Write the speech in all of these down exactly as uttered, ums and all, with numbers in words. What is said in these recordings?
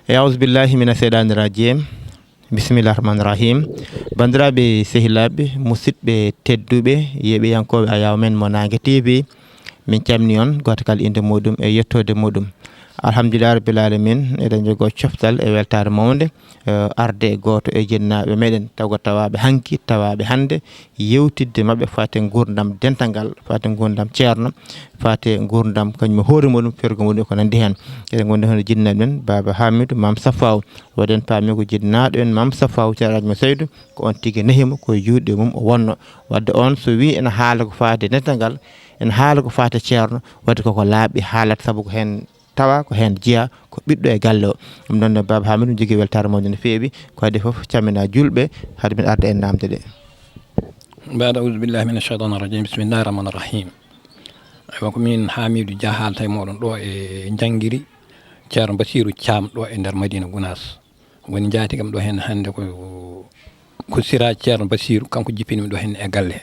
Auzubillahi mina seyɗani rajim. Bisimillahi rahmani rahim. Banndiraaɓe sehilaaɓe, musidɓe tedduɓe, yeeɓiyankooɓe Ayaw men mo Naange T V, min calmini on, gooto kala innde muɗum e yettoode muɗum. Alhamdulillahi rabbil alamin, eɗen jogoo coftal e weltaare mawnde, eh, arde e gooto e jinnaaɓe meɗen, taw ko tawaaɓe hanki, tawaaɓe hannde, yewtidde maɓɓe faate nguurndam dental ngal, faate nguurndam ceerno, faate nguurndam kañum e hoore muɗum, fergo muɗum e ko nanndi heen. Eɗen ngondi hono jinnaaɓe men, Baaba Hamidou, Maam Safaw. Waɗen paami ko jinnaaɗo en, Maam Safaw, Ceerno Alhaji Saydu, ko on tigi nehimo, ko e juuɗe mum o wonno. Wadde on so wi ena haala ko faate dental ngal, ena haala ko faate ceerno, wadde koko laaɓi haalata, sabu ko heen tawa, ko heen jeyaa, ko ɓiɗɗo e galle o. Ɗum ɗon ne, Baaba Hamidou, jogii weltaare mawde no feewi. Ko adii fof, calmina juulɓe, hade min arde e naamde ɗe. Baada auzu billahi mina shaytani rajim. Bismillahi rahmani rahim. Aywa, ko min Hamidou Dia haalta e mooɗon ɗo e Janngiri, Ceerno Basiiru Caam ɗo e nder Madina Gunaas. Woni njaatigam ɗo heen hannde ko, ko sira Ceerno Basiiru, kanko jippini mi ɗo heen e galle.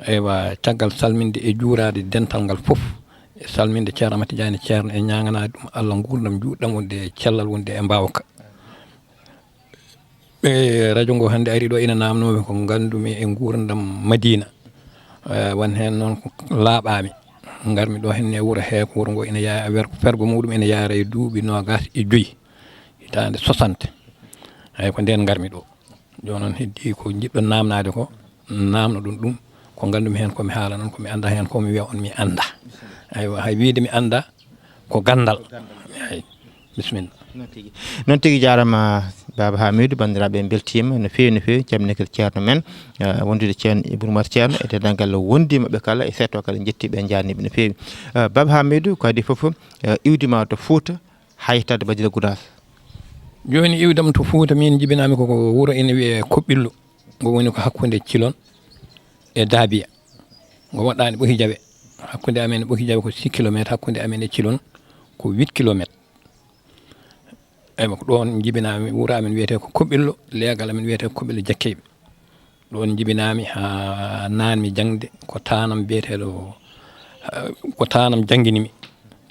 Eywa, caggal salminde e juuraade dental ngal fof, e salminde Ceerno Amad Tijaani Ceerno, e ñaaganaade ɗum Allah nguurndam juutɗam wonde e cellal wonde e mbaawka. E radio ngo hannde ari ɗo ina naamnoo mi ko nganndumi e nguurndam Madina. Eh, won heen noon ko laaɓaami. Ngarmi ɗo heen e wuro hee, ko wuro ngo ina yaha, wer-, fergo muɗum ina yaara e duuɓi noogaas e joyi, hitaande soixante. Eyi, ko ndeen ngarmi ɗo. Jooni noon heddii ko njiɗɗon naamnaade ko, naamno ɗum ɗum. Ko nganndumi heen ko mi haala noon, ko mi annda heen ko mi wiya on mi annda. Aywa, hay wiyde mi annda, ko ganndal. Eyi, bisimilla. Noon tigi. Noon tigi, jaaraama, Baaba Hamidou. Banndiraaɓe, en mbeltiima no feewi, no feewi. Calmina kadi ceerno men, eh, wondude Ceerno Ibra Umar Ceerno, e denndaangal wondiiɓe maɓɓe kala, e seeɗto kala, en njettii ɓe, en njaarnii ɓe no feewi. Eh, Baaba Hamidou, ko adii fof, eh, iwdi ma to Fuuta, haa yettaade Madina Gunaas. Jooni iwdam to Fuuta, min jibinaami ko, ko wuro ina wiyee Koɓɓillo. Ngo woni ko hakkunde Cilon e Daabiya. Ngo waɗɗaani Ɓoki Jawe. Hakkunde amen e Ɓoki Jawe ko six kilomètres, hakkunde amen e Cilon ko huit kilomètres. Eywa, ko ɗoon njibinaami, wuro amen wiyetee ko Koɓɓillo, leegal amen wiyetee ko Koɓɓillo Jakkeyɓe. Ɗoon njibinaami haa naanmi jaŋde, ko taanam biyeteeɗo, ko taanam janngini mi.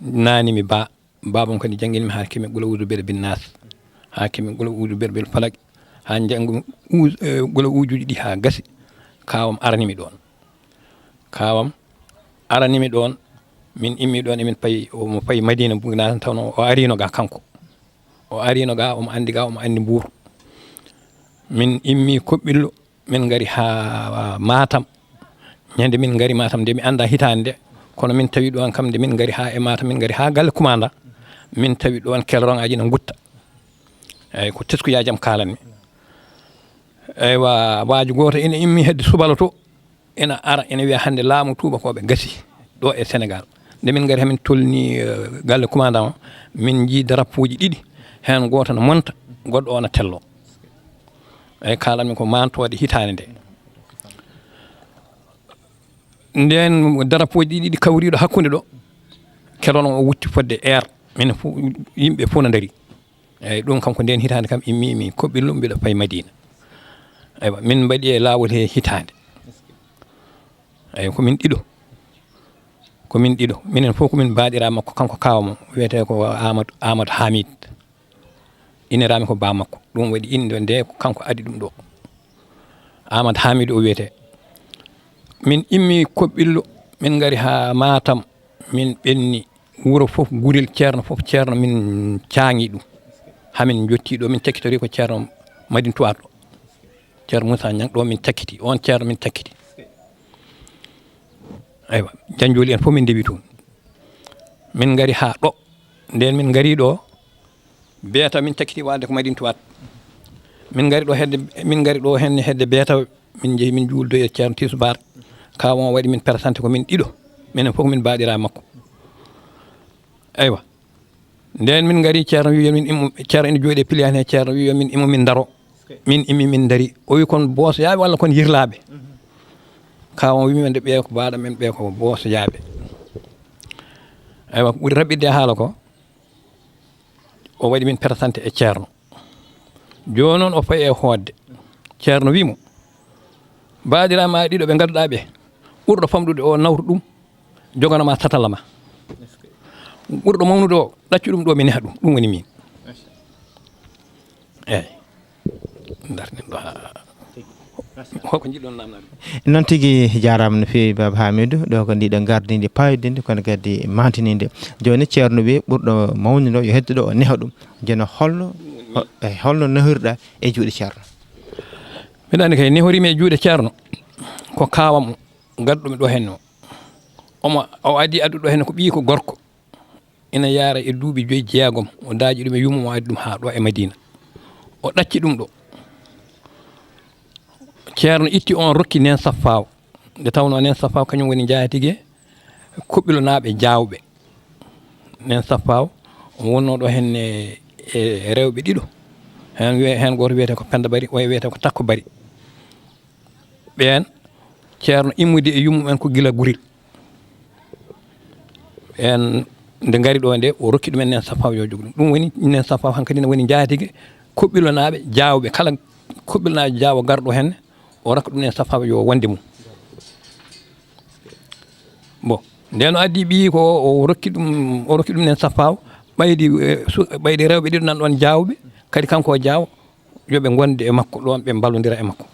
Naani mi ba, baabam kadi janngini mi haa keɓmi qul a'uuzu bi rabbin naas, haa keɓmi qul a'uuzu bi rabbil falaq, haa njanngu uus-, eh, qul a'uuzuuji ɗi haa gasi. Kaawam arani mi ɗoon. Kaawam arani mi ɗoon, min immi ɗoon, emin payi, omo payi Madina Gunaas, tawno o ariino ga kanko. O ariino ga, omo anndi ga, omo anndi Mbuur. Min immi Koɓɓillo, min ngari haa Matam. Ñande min ngari Matam nde, mi annda hitaande nde, kono min tawi ɗoon kam nde min ngari haa e Matam, min ngari haa galle kumandan, min tawi ɗoon kelorongaaji ina ngutta. Eyi, ko teskuyaajam kaalanmi. Eywa, waaju gooto ina immi hedde subalo to, ina ara, ina wiya hannde laamu tuubakooɓe gasi ɗo e Senegaal. Nde min ngari, hamin tolni, eh, galle kumandan o, min njii darapooji ɗiɗi, heen gooto na monta, goɗɗo o na tello. Eyi, kaalanmi ko mantoode hitaande nde. Ndeen darapooji ɗiɗi kawriiɗo hakkunde ɗo, kerono o wutti fodde eer, minen fof, yimɓe fof na ndarii. Eyi, ɗum kam ko ndeen hitaande kam immi, mi Koɓɓillo, mbiɗa fayi Madina. Eywa, min mbaɗi e laawol he hitaande. Eyi, ko min ɗiɗo. Ko min ɗiɗo. Minen fof ko min baaɗiraa makko, kanko kaawa mo, wiyetee ko Amadou, Amadou Hamid. Inniraami ko baa makko. Ɗum waɗi innde nde ko kanko addi ɗum ɗo. Amadou Hamidou o wiyetee. Min immi Koɓɓillo, min ngari haa Matam, min ɓenni. Wuro fof, gurel ceerno fof, ceerno min caangi ɗum. Hamin njotti ɗo, min cakkitori ko ceerno Madina Tuwaar ɗo. Ceerno Moussa Niang ɗo min cakkiti, on ceerno min cakkiti. Eywa, Janjooli en fof min ndewi toon. Min ngari haa ɗo. Ndeen min ngari ɗo, Beeta min cakkiti waade ko Madina Tuwaat. Min ngari ɗo hedde, min ngari ɗo heen hedde Beeta, min njehi min juuldo e ceerno tisubaar. Ka on waɗi min persante ko min ɗiɗo. Minen fof min baaɗiraa makko. Eywa. Ndeen min ngari ceerno wiyo min immo, ceerno ina jooɗi e piliyaan he, ceerno wiyo min immo min ndaro. Min immi min ndari. O wi kon boosoyaaɓe walla kon yirlaaɓe? Ka on wi min nde ɓee ko baaɗa men, ɓee ko boosoyaaɓe. Eywa, ko ɓuri raɓɓiɗde e haala ko, o waɗi min persante e ceerno. Jooni noon o fayi e hoodde. Ceerno wi mo, baaɗiraa ma ɗiɗo ɓe ngadduɗaa ɓe, ɓurɗo famɗude o nawtu ɗum, jogana ma satala ma. Ɓurɗo mawnude o, ɗaccu ɗum ɗo mi neha ɗum. Ɗum woni min. Eeyi. Darten ɗo haa holko njiɗɗon namnade? Noon tigi, jaaraama no feewi, Baaba Hamidou. Ɗo ko ndiɗo gardinde, paaydinde, kono kadi mantininde. Jooni, Ceerno wi ɓurɗo mawnude o, yo heddo ɗo, o neha ɗum. Jooni, holno, e holno nehirɗa e juuɗe Ceerno? Mbiɗa anndi kay, nehoriimi e juuɗe Ceerno ko kaawam o, gadduɗo mi ɗo henne o. Omo, o adii addude ɗo henne ko ɓiyi ko gorko. Ina yaara e duuɓi joyi, jeegom, o daaji ɗum e yumma, o addi ɗum haa ɗo e Madina. O ɗacci ɗum ɗo. Ceerno itti on, rokki Neen Saffaaw. Nde tawnoo Neen Saffaaw kañum woni njaatige Koɓɓilonaaɓe Jaawɓe. Neen Saffaaw, o wonnoo ɗo heen e, e rewɓe ɗiɗo. Heen wiye-, heen gooto wiyetee ko Pennda Bari, oya wiyetee ko Takko Bari. Ɓeen, Ceerno immidi e yumma mumen ko gila Gurel. Ɓeen, nde ngari ɗo nde, o rokki ɗumen Neen Saffaaw yo jogo ɗum. Ɗum woni Neen Saffaaw hankadi ne woni njaatige Koɓɓilonaaɓe Jaawɓe. Kala Koɓɓilonaajo Jaawo garɗo heen, o rokka ɗum Neen Saffaaw yo wonde mum. Bon, ndeen o addi ɓiyi ko, o rokki ɗum, o rokki ɗum Neen Saffaaw, ɓaydi, eh, su-, ɓaydi rewɓe ɗiɗo nan ɗoon Jaawɓe, kadi kanko o Jaawo, yo ɓe ngonde e makko ɗoon, ɓe mballondira e makko.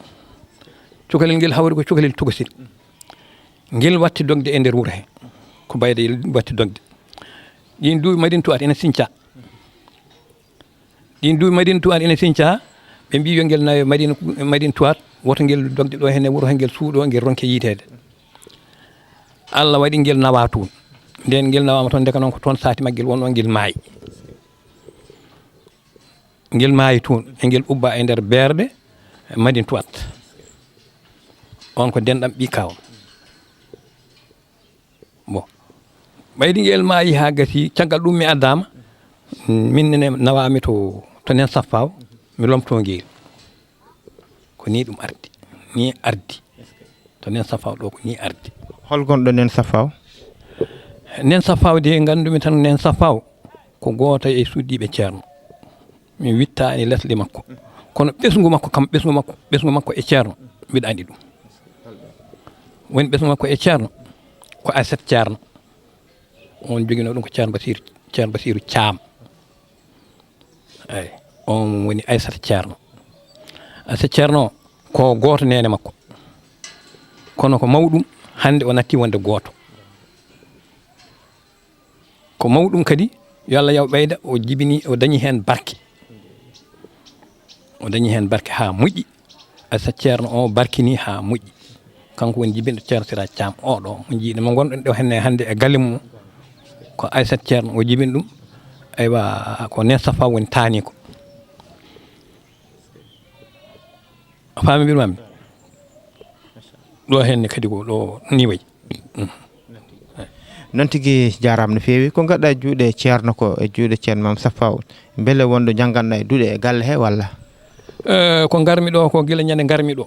Cukalel ngel hawri ko cukalel tokosel. Ngel watti dogde e nder wuro he. Ko Bayda watti dogde. Ɗiin duuɓi Madina Tuwaat ina sincaa. Ɗiin duuɓi Madina Tuwaat ina sincaa, ɓe mbii yo ngel nawe Madina, Madina Tuwaat, woto ngel dogde ɗo heen e wuro he, ngel suuɗoo, ngel ronke yiiteede. Allah waɗi ngel nawaa toon. Ndeen ngel nawaama toon, ndeka noon ko toon saati maggel wonnoo, ngel maayi. Ngel maayi toon, e ngel ubba e nder beerɗe Madina Tuwaat. On ko denɗam ɓii kaawam. Bon. Ɓaydi ngel maayi haa gasi, caggal ɗum mi addaama, min ne nawaami to, to Neen Saffaaw, mi lomtoo ngel. Ko nii ɗum ardi, nii ardi. To Neen Saffaaw ɗo ko nii ardi. Hol gonɗo Neen Saffaaw? Neen Saffaaw de, nganndumi tan Neen Saffaaw ko gooto e suddiiɓe Ceerno. Mi wittaani lesdi makko. Kono ɓesngu makko kam, ɓesngu makko, ɓesngu makko e Ceerno, mbiɗa anndi ɗum. Woni ɓesngu makko e Ceerno, ko Aysat Ceerno. On joginoo ɗum ko Ceerno Basiiru, Ceerno Basiiru Caam. Eey, on woni Aysata Ceerno. Aysata Ceerno ko gooto neene makko. Kono ko mawɗum, hannde o natti wonde gooto. Ko mawɗum kadi, yo Allah yaw ɓeyda, o jibini, o dañi heen barke. O dañi heen barke haa moƴƴi. Aysata Ceerno o barkini haa moƴƴi. Kanko woni jibinɗo Ceerno Siraaji Caam o ɗo, mo njiiɗen, mo ngonɗen ɗo henne hannde e galle mum. Ko Aysata Ceerno o jibini ɗum. Aywa, ko Neen Saffaaw woni taaniiko. A faami mbiɗo maami? Ɗo henne kadi ko ɗo ni wayi. Mm. Noon tigi, jaaraama no feewi. Ko ngadɗa e juuɗe Ceerno ko, e juuɗe Ceerno Maam Saffaaw? Mbele wonɗo jannganɗa e duɗe e galle he walla? Eh, ko ngarmi ɗo ko gila ñande ngarmi ɗo.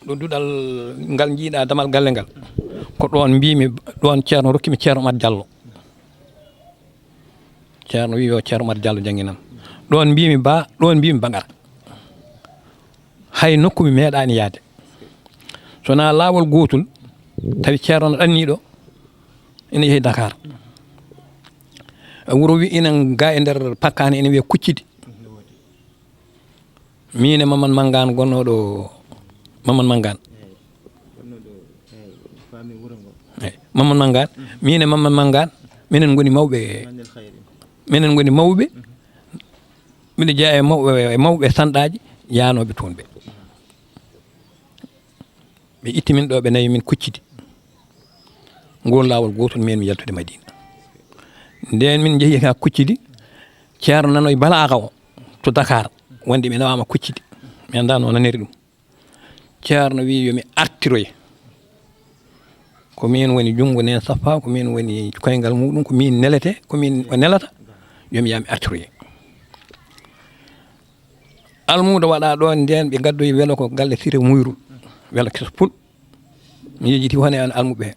Ɗo duɗal ngal njiiɗa damal galle ngal. Ko ɗoon mbiimi, ɗoon Ceerno rokkimi Ceerno Umar Jallo. Ceerno wi yo Ceerno Umar Jallo jannginan. Ɗoon mbiimi ba, ɗoon mbiimi Bangara. Hay nokku mi meeɗaani yahde. So wonaa laawol gootol, tawi Ceerno no ɗanniiɗo, ina yehi Dakar. E wuro wi ina ga e nder Pakkaane, ina wiyee Kuccidi. Miin e Mamman Manngaan gonnooɗo Mamman Manngaan. Eey, Mamman Manngaan, miin e Mamman Manngaan, minen ngoni mawɓe, minen ngoni mawɓe. Miɗo jeyaa e mawɓe, e mawɓe sanɗaaji yaanooɓe toon ɓe. Ɓe itti min ɗo, ɓe nawi min Kuccidi. Ngol laawol gootol, min mi yaltude Madina. Ndeen min njehi haa Kuccidi, Ceerno nanoyi balaaga o to Dakar, wonde mi nawaama Kuccidi. Mi anndaa no naniri ɗum. Ceerno wi yo mi artiroye. Ko min woni junngo Neen Saffaaw, ko min woni koyngal muɗum, ko min nelete, ko min o nelata, yo mi yaa mi artiroye. Almuudo waɗa ɗo, ndeen ɓe ngaddoyi welo ko galle Sire Muyrul, welo keso pul. Mi yejjiti wone on almuɓe he.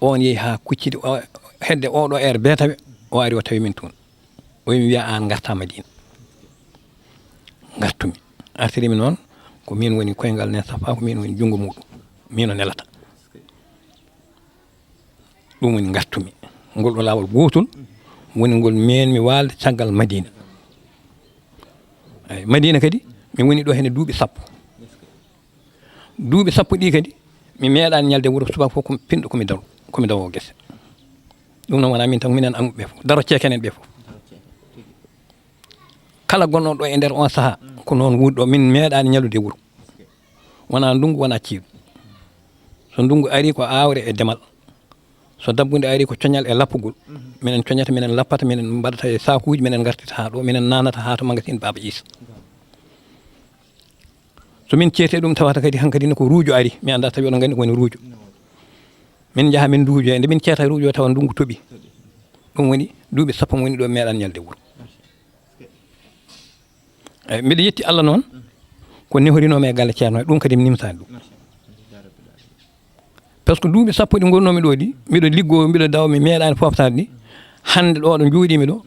On yehi haa Kuccidi, o, hedde oɗo heure beetawe, o ari o tawi min toon. O wi mi wiya aan ngarta Madina. Ngartumi. Artirimi noon, ko min woni koyngal Neen Saffaaw, ko min woni junngo muɗum. Min o nelata. Ɗum woni ngartumi. Ngol ɗo laawol gootol woni ngol meen mi waalde caggal Madina. Eyi, Madina kadi, mi woni ɗo hene duuɓi sappo. Duuɓi sappo ɗi kadi, mi meeɗaani ñalde wuro, subaka fof ko pinɗo ko mi daw, ko mi dawo gese. Ɗum noon wonaa min tan, minen almuɓe ɓe fof, Daro Ceekeen en ɓe fof. Kala gonɗo ɗo e nder on sahaa, ko noon woni ɗo, min meeɗaani ñallude wuro. Wonaa ndunngu, wonaa ceeɗu. So ndunngu arii, ko aawre e demal. So dabbunde arii, ko coñal e lappugol. Minen coñata, minen lappata, minen mbaɗata e saakuuji, minen ngartita haa ɗo, minen naanata haa to magasin Baaba Iisa. So min ceetee ɗum, tawata kadi hankadi ne ko ruujo ari. Mi anndaa tawi oɗon nganndi ko woni ruujo. Min njaha, min nduujo. Nde min ceeta ruujo, tawa ndunngu toɓi. Ɗum woni duuɓi sappo mo woni ɗo, meeɗaani ñalde wuro. Eyi, mbiɗa yetti Allah noon, ko nehorinoomi e galle Ceerno, ɗum kadi mi nimsaani ɗum. Par ce que duuɓi sappo ɗi ngonnoomi ɗo ɗi, mbiɗo liggoo, mbiɗo dawa, mi meeɗaani fooftaade ɗi. Hannde ɗo ɗo njooɗiimi ɗo,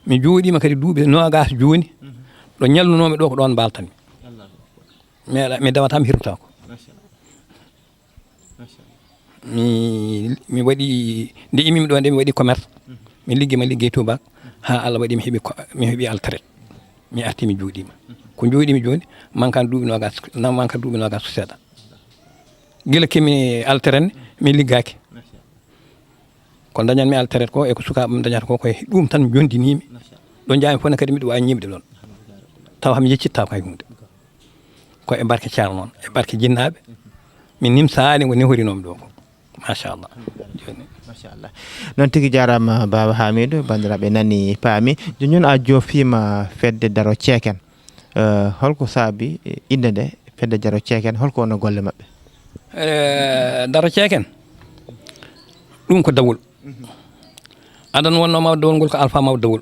mi jooɗiima kadi duuɓi noogaas jooni, ɗo ñallunoomi ɗo ko ɗoon mbaaltanmi. Meeɗa, mi dawata, mi hirmtaako. Mi, mi waɗi, nde immimi ɗo nde, mi waɗi commerce. Mi liggi, ma liggey tubaak, haa Allah waɗi mi heɓi ko, mi heɓi alteret. Mi arti, mi jooɗiima. Ko jooɗiimi jooni, mankan duuɓi noogaas, na mankan duuɓi noogaas ko seeɗa. Gila keɓmi alteret ne, mi liggaaki. Ko dañanmi alteret ko, e ko sukaaɓe am dañata ko, ko e ɗum tan jondiniimi. Ɗo njaami fof ne kadi, miɗo waawi ñiiɓde ɗon. Tawa kam yeccittaako hay huunde. Ko e barke Ceerno noon, e barke jinnaaɓe. Mi nimsaani ko nehorinoomi ɗo ko. Machallah. Jooni. Machallah. Noon tigi jaaraama, Baaba Hamidou, banndiraaɓe nani, paami. Jooni noon a joofiima fedde Daro Ceekeen. Eh, holko saabi, eh, innde nde, fedde Daro Ceekeen, holko wonno golle maɓɓe? Eh, Daro Ceekeen, ɗum ko dawol. Adan wonno maw dawol ngol ko Alpha Maw Dawol.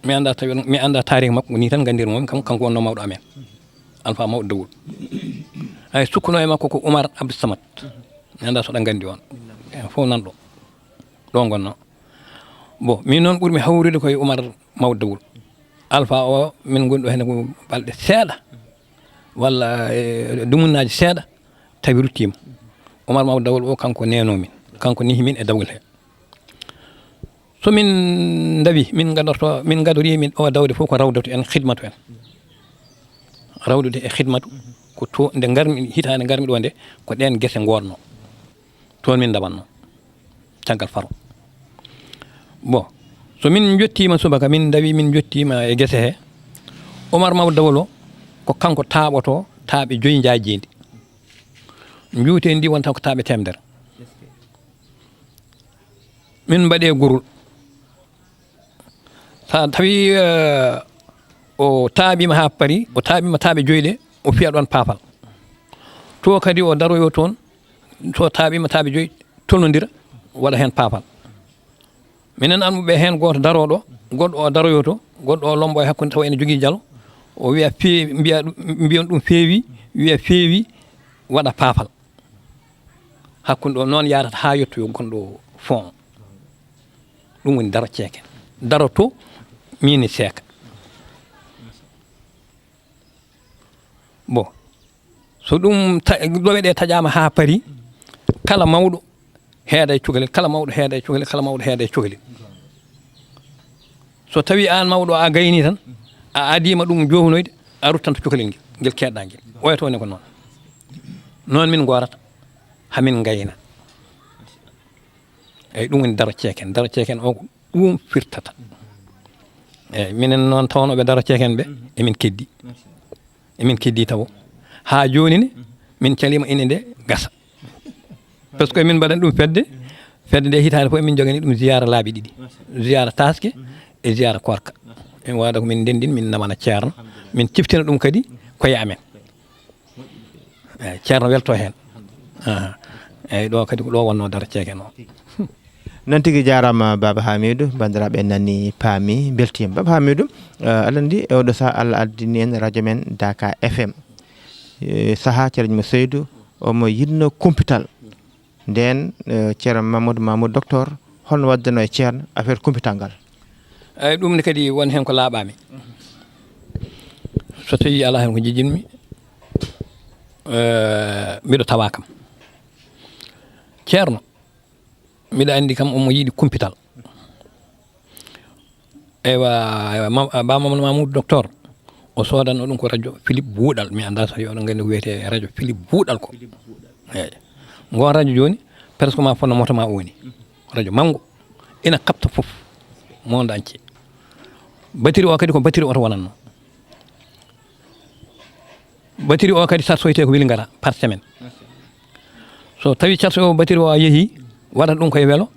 Mi anndaa tawi on, mi anndaa taariik makko, ko nii tan nganndirmi mo, kam, kanko wonno mawɗo amen. Alpha Mawɗo Dawol. Ay, sukkuno e makko ko Oumar Abdou Samad. Mi anndaa so ɗon nganndi on. En fof nan ɗo. Ɗo ngonno. Bon, min noon ɓurmi hawrude ko e Oumar Mawɗo Dawol. Alpha o, min ngoni ɗo heen ko balɗe seeɗa, walla, e, dumunnaaji seeɗa, tawi ruttiima. Oumar Mawɗo Dawol o, kanko neenoo min. Kanko nihi min e dawol he. So min ndawi, min ngadorto, min ngadorii min ɗo dawde fof ko rawdatu en, khidmatu en. Rawdude e khidmatu, ko to nde ngarmi, hitaande ngarmi ɗo nde, ko ɗeen gese ngoodno. Toon min ndawanno. Caggal faro. Bon, so min njottiima subaka, min ndawi, min njottiima e gese he, Oumar Mawɗo Dawol o, ko kanko taaɓoto taaɓe joyi njaajeendi. Njuuteen ndi wonta ko taaɓe teemedere. Min mbaɗee gurol. So a tawi, eh, o taaɓiima haa paari, o taaɓiima taaɓe joyi ɗe, o fiya ɗoon paafal. To kadi o daroyo toon, so taaɓiima taaɓe joyi, tolnondira, waɗa heen paafal. Minen almuɓe heen gooto daroo ɗo, goɗɗo o daroyo to, goɗɗo o lombo e hakkunde tawa ene jogii jalo, o wiya fee-, mbiya ɗum, mbiyon ɗum feewi, wiya feewi, waɗa paafal. Hakkunde o noon yaarata haa yettoyo gonɗo fond. Ɗum woni Daro Ceekeen. Daro to, miin e seeka. Bon, so ɗum ta-, ɗoɓe ɗe taƴaama haa paari, kala mawɗo heeda e cukalel, kala mawɗo heeda e cukalel, kala mawɗo heeda e cukalel. So tawi aan mawɗo a gayni tan, a adiima ɗum joofonoyde, a ruttanto cukalel ngel, ngel keedɗa ngel. Oya to ne ko noon. Noon min ngoorata, hamin ngayna. Eyyi, ɗum woni Daro Ceekeen. Daro Ceekeen o ko ɗum firtata. Eyyi, minen noon tawnooɓe Daro Ceekeen ɓe, emin keddi. Emin keddi tawo. Haa jooni ne, min caliima ine nde gasa. Par ce que emin mbaɗani ɗum fedde, fedde nde hitaande fof emin njogani ɗum ziyaara laabi ɗiɗi. Ziyaara taaske e ziyaara koorka. En waɗa ko min ndenndin, min namana Ceerno, min ciftina ɗum kadi koye amen. Eyyi, Ceerno welto heen. Aha. Eyyi, ɗo kadi ko ɗo wonno Daro Ceekeen o. Noon tigi jaaraama Baaba Hamidou, banndiraaɓe nani paami, mbeltiima. Baaba Hamidou, eh, aɗa anndi e oɗo sahaa Allah addani en radio men Daka F M. Eh, sahaa Ceerno Seydou, omo yiɗno kumpital. Ndeen, eh, Ceerno Mamadou Mamoudou Docteur, holno waɗdanoo e Ceerno affaire kumpital ngal? Eyyi, ɗum ne kadi won heen ko laaɓaami. So tawii alaa heen ko njejjinmi, eh, mbiɗo tawa kam. Ceerno, mbiɗa anndi kam omo yiɗi kumpital. Eywa, eywa, Mam- ah, Ba Mamadou Mamoudou, docteur, o soodanno ɗum ko radio Philippe Buuɗal. Mi anndaa so yo oɗon nganndi ko wiyetee radio Philippe Buuɗal ko. Eyyi. Ngoon radio jooni, presque ma fonno moto ma o woni. Radio manngo. Ina kaɓta fof. Monde entier. Batiri o kadi ko batiri oto wonatno. Batiri o kadi charge soyte ko Vélingara par semaine. So tawi charge o batiri o yeehi, waɗata ɗum koye welo,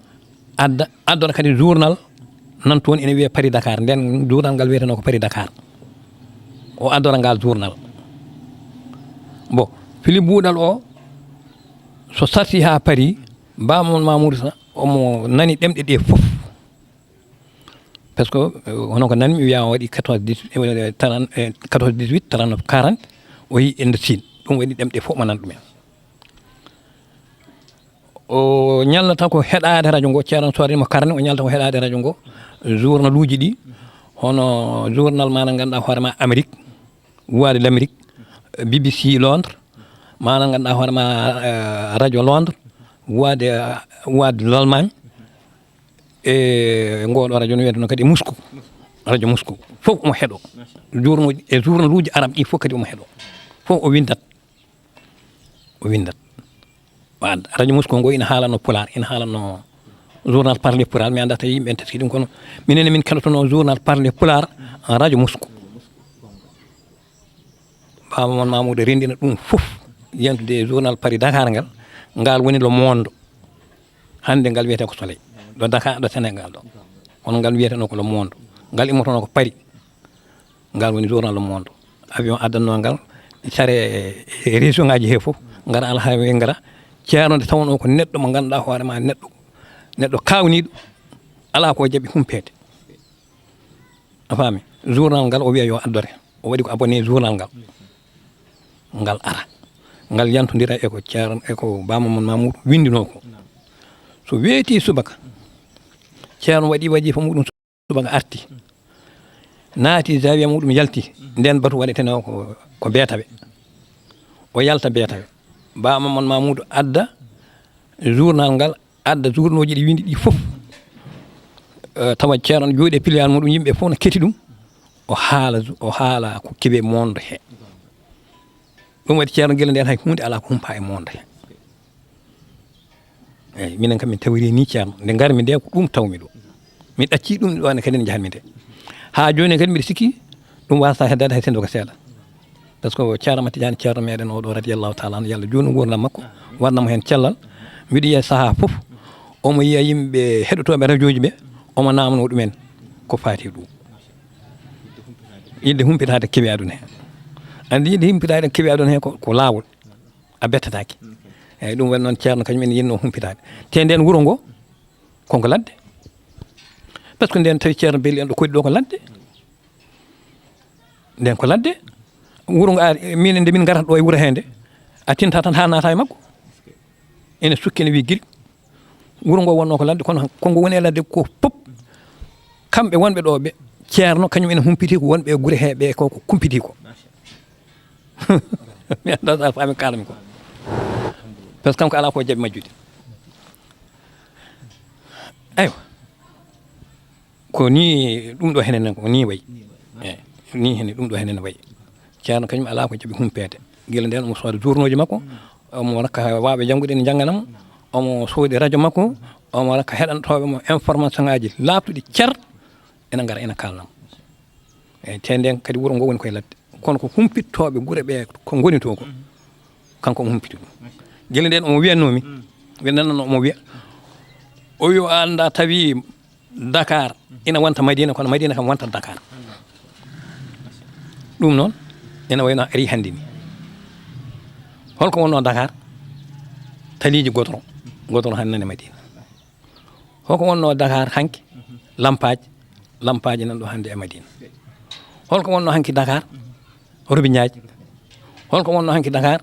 adda, addora kadi journal nan toon ina wiyee Paris Dakar. Nden journal ngal wiyeteno ko Paris Dakar. O addora ngal journal. Bon, Philippe Buuɗal o, so sarti haa Paris, Ba Mamadou Mamoudou sa, omo nani ɗemɗe ɗe fof. Par ce que, euh, hono ko nanmi wiya o waɗi quatorze dix-huit, euh, trente, euh, quatorze dix-huit, trente-neuf quarante, o yi Inde Sine. Ɗum waɗi ɗemɗe fof mo nan ɗumen. O ñallata ko heɗaade radio ngo, Ceerno soodani mo karne, o ñallata ko heɗaade radio ngo, journaluuji ɗi, hono journal maɗa ngannduɗaa hoore ma Amérique, Voix de l'Amérique, B B C Londres, maɗa ngannduɗaa hoore ma, euh, radio Londres, Voix de, Voix de l'Allemagne, e ngoɗo radio no wiyata noon kadi e Moscou. Radio Moscou. Fof omo heɗo. Journaux e journaluuji arab ɗi fof kadi omo heɗo. Fof o windat. O windat. O adda. Radio Moscou ngo ina haalanno pulaar, ina haalanno journal parlé pulaar. Mi anndaa tawi yimɓe en teskii ɗum, kono minen min keɗotono journal parlé pulaar en radio Moscou. Ba Mamadou Mamoudou renndina ɗum fof, yentude e journal Paris Dakar ngal, ngal woni Le Monde. Hannde ngal wiyetee ko Soleil. Ɗo Dakar, ɗo Sénégal ɗo. Kono ngal wiyeteno ko Le Monde. Ngal immotono ko Paris. Ngal woni journal Le Monde. Avion addanno ngal, care e région ngaji he fof, ngara Alhaali Wengara. Ceerno nde tawnoo ko neɗɗo mo ngannduɗaa hoore ma, neɗɗo, neɗɗo kaawniiɗo, alaa ko jaɓi humpeede. A faami? Journal ngal o wiya yo addore. O waɗi ko abonné journal ngal. Ngal ara. Ngal yantondira e ko Ceerno, e ko Ba Mamadou Mamoudou winndinoo ko. So weeti subaka, Ceerno waɗi wajifa muɗum subaka arti. Naati zawiya muɗum yalti. Nden batu waɗetenoo ko, ko beetawe. O yalta beetawe. Ba Mamadou Mamoudou adda journal ngal adda journaux ji ɗi winndi ɗi fof. Eh, tawa Ceerno ne jooɗi e piliyaan muɗum, yimɓe fof ne keti ɗum. O haala, o haala ko keɓe monde he. Ɗum waɗi Ceerno gila nden hay huunde alaa ko humpa e monde he. Eyyi, minen kam min tawiri ni Ceerno. Nde ngarmi nde ko ɗum tawmi ɗo. Mi ɗacci ɗum ɗo ne kadi ne njahanmi nde. Haa jooni kadi mbiɗa sikki ɗum wasata heddaade hay sinno ko seeɗa. Par ce que Ceerno Ahmad Tidiane, Ceerno meɗen oɗo radiyallahu taala anhu, yo Allah juutnu nguurndam makko, waɗana mo heen cellal. Mbiɗo yiya sahaa fof, omo yiya yimɓe heɗotooɓe rajooji ɓe, omo naamnoo ɗumen ko faati e ɗum. Yiɗde humpitaade kewi aduna he. Anndi yiɗde humpitaade kewi aduna he ko, ko laawol. A bettataake. Eyyi, ɗum waɗi noon Ceerno kañum en yiɗno humpitaade. Te nden wuro ngo, ko ngo ladde. Par ce que nden tawi Ceerno Belli en ɗo koɗi ɗo ko ladde. Nden ko ladde. Wuro ngo, a, minen nde min ngarata ɗo e wuro he nde, a tinta tan haa naata e makko. Ene sukki, ene wiyi gil. Wuro ngo wonno ko ladde, kono ko ngo woni e ladde ko fof. Kamɓe wonɓe ɗo ɓe, Ceerno kañum ene humpiti ko wonɓe e gure he ɓe ko, ko kumpiti ko. Mi anndaa so a faami kaalanmi ko. Par ce que kanko alaa ko jaɓi majjude. Eywa. Ko ni ɗum ɗo henen ko ni wayi. Eyyi, ni hene ɗum ɗo henen wayi. Ceerno kañum alaa ko jaɓi humpeede. Gila nden omo sooda journaux ji makko, omo rokka waawɓe janngude ene njannganamo, omo soodi radio makko, omo rokka heɗantooɓe mo information ngaji laaɓtuɗi cer, ene ngara ene kaalanamo. Eyyi, te nden kadi wuro ngo woni koye ladde. Kono ko humpittooɓe gure ɓe ko ngoni to ko, kanko omo humpiti ɗum. Gila nden omo wiyatnoo mi, ɓe nanano omo wiya, o wi o anndaa tawi Dakar ina wonta Madina, kono Madina kam wonta Dakar. Ɗum noon ene wayno ari hannde ni. Holko wonno Dakar? Taliiji godoro, godoro hannde nani Madina. Hoko wonno Dakar hanki? Lampaaji, lampaaji nan ɗo hannde e Madina. Holko wonno hanki Dakar? Robiñaaji. Holko wonno hanki Dakar?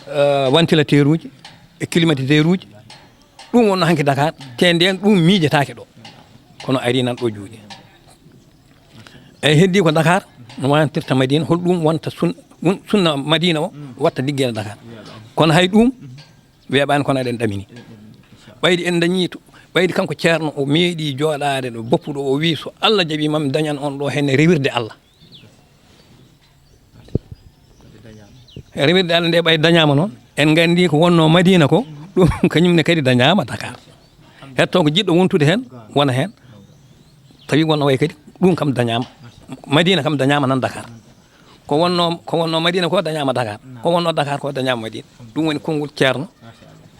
Eh, ventilateur uji e climatiseur uji. Ɗum wonno hanki Dakar, te nden ɗum miijetaake ɗo. Kono ari nan ɗo juuɗe. Eyi, heddi ko Dakar no wantirta Madina, hol ɗum wonta sun-, won-, sunna Madina o watta liggere Dakar. Kono hay ɗum weeɓaani, kono eɗen ɗamini. Ɓayde en dañi to, Ɓayde kanko ceerno o meeɗi jooɗaade ɗo boppu ɗo, o wii so Allah jaɓii ma mi dañan on ɗo heen rewirde Allah. Rewirde Allah nde ɓay dañaama noon, en nganndi ko wonnoo Madina ko, ɗum kañum ne kadi dañaama Dakar. Hetto ko jiɗɗo wontude heen, wona heen. Tawi wonno way kadi, ɗum kam dañaama. Madina kam dañaama nan Dakar. Ko wonnoo, ko wonnoo Madina ko dañaama Dakar. Ko wonnoo Dakar ko dañaama Madina. Ɗum woni konngol ceerno,